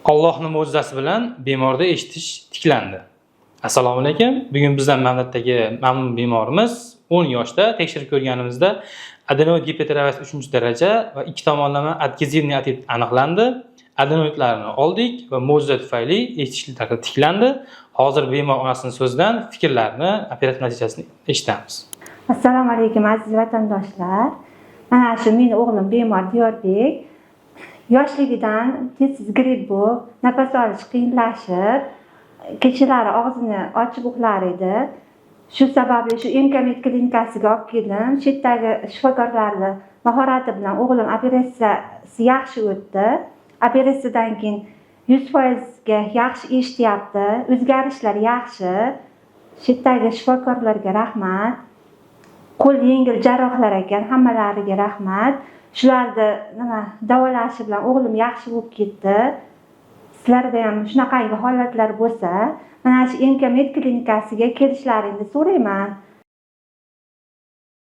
Allohning mo'jizasi bilan bemorda eshitish tiklandi. Assalomu alaykum. Bugun bizdan mamlakatdagi mamnun bemorimiz 10 yoshda tekshirib ko'rganimizda adenoid gipertiroidiyasi 3-daraja va ikki tomonlama адгезивный otit aniqlandi. Adenoidlarni oldik va mo'jiza tufayli eshitish tiklandi. Hozir bemor onasining so'zidan fikrlarini, operatsiya natijasini eshitamiz. Assalomu alaykum, aziz vatandoshlar. Mana shu meni o'g'lim bemor Diyorbek yoshligidan tez gripp bo'lib, nafas olish qiyinlashib, kechalari og'zini ochib uxlar edi. Shu sababli shu MKMed klinikasiga olib keldim. Shu yerdagi shifokorlarni mahorati bilan o'g'lim operatsiyasi yaxshi o'tdi. Operatsiyadan keyin 100%ga yaxshi eshityapti, o'zgarishlar yaxshi. Shu yerdagi shifokorlarga rahmat, qo'l yengil jarrohlar ekan, hammalariga rahmat. Shularni nima davolashi bilan o'g'lim yaxshi bo'lib ketdi. Sizlarda ham shunaqangi holatlar bo'lsa, mana shu MKMed klinikasiga kelishlaringni so'rayman.